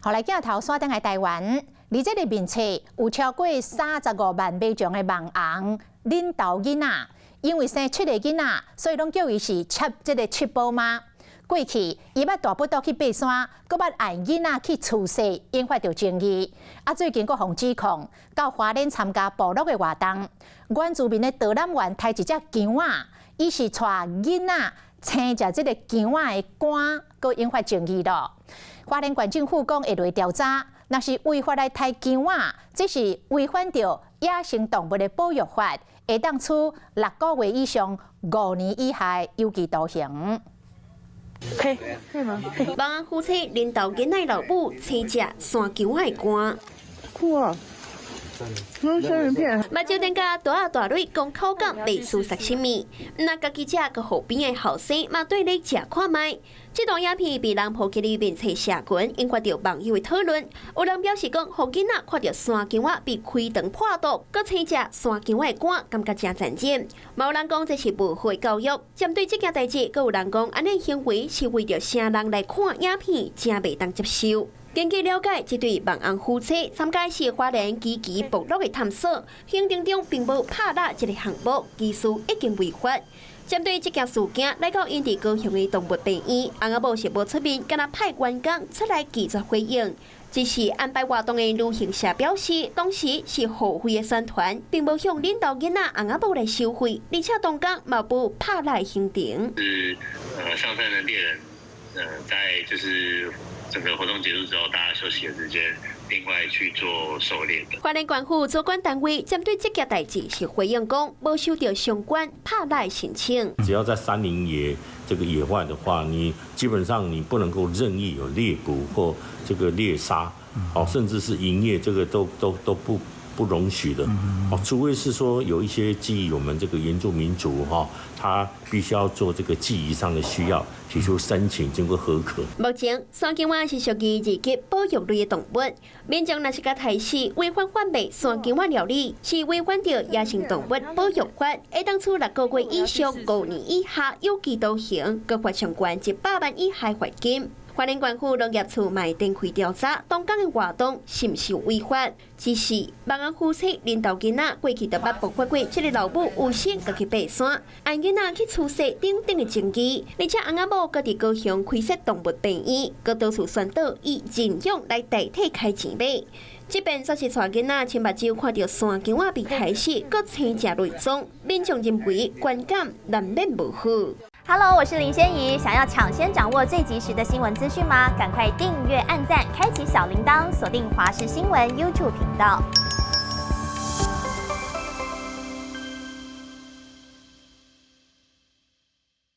予來鏡頭轉轉來台灣，佇這个面冊有超過35萬碼種的網紅恁兜囡仔，因為生七个囡仔，所以攏叫伊是七這个七寶媽。過去伊捌大腹肚去爬山，閣捌愛囡仔去趨勢，引發著爭議。啊，最近閣予指控到花蓮參加部落的活動，原住民的導覽員刣一隻姜仔，伊是帶囡仔生食這个姜仔的肝，閣引發爭議咯。花蓮縣政府講會來調查，若是違法來刣姜仔，這是違反著野生動物的保育法，會當處6個月以上5年以下有期徒刑。可以，可以嗎？網紅夫妻𪜶兜囡仔老母生食山姜仔的肝。酷啊！嗯，生魚片。目睭踮共大仔大女講口感袂輸沙西米，毋但家己食，閣予邊的後生嘛綴咧食看覓。這段影片被人 po 佇咧面冊社群，引發著網友的討論。有人表示講，予囡仔看著山姜仔被開腸破肚，閣生食山姜仔的肝，感覺誠殘忍。嘛有人講這是無好教育。針對這件代誌，閣有人講，按呢行為是為著啥人來看影片，誠袂當接受。根據了解，這對網紅夫妻參加是花蓮基基部落的探索，行程中並無拍獵這个項目，其實已經違法。針對這件事件，來到𪜶佇高雄的動物病院，翁仔某是無出面，干焦派員工出來拒絕回應。只是安排活動的旅行社表示，當時是付費的宣傳，並無向𪜶兜囡仔翁仔某來收費，而且當工嘛無拍獵行程。是上山的獵人，在就是整個活動結束之後，大家休息的時間，另外去做狩獵的。花蓮縣府主管單位針對這件代誌是回應講，無收到相關拍獵申請。只要在山林野這個野外的話，你基本上你不能夠任意有獵捕或這個獵殺，哦，甚至是營業，這個都不容許的。哦，除非是說有一些基於我們這個原住民族哈，他必須要做這個祭儀上的需要，提出申請，經過核可。目前，山姜仔是屬於二級保育類的動物，民眾若是共刣死，違反販賣山姜仔料理，是違反著野生動物保育法，會當處6個月以上5年以下有期徒刑，閣罰上懸100萬以下罰金。花蓮縣府農業處嘛會展開調查，當工的活動是毋是違法？只是網紅夫妻𪜶兜囡仔過去就捌爆發過，這个老母有心共去爬山，愛囡仔去趨勢等等的爭議，而且翁仔某閣佇高雄開設動物病院，閣到處宣導以認養來代替開錢買。這邊煞是帶囡仔親目睭看著山姜仔被刣死，閣生食內臟，民眾認為觀感難免無好。 Hello，我是林仙怡。想要搶先掌握最及時的新聞資訊嗎？趕快訂閱、按讚、開啟小鈴鐺，鎖定華視新聞 YouTube 頻道。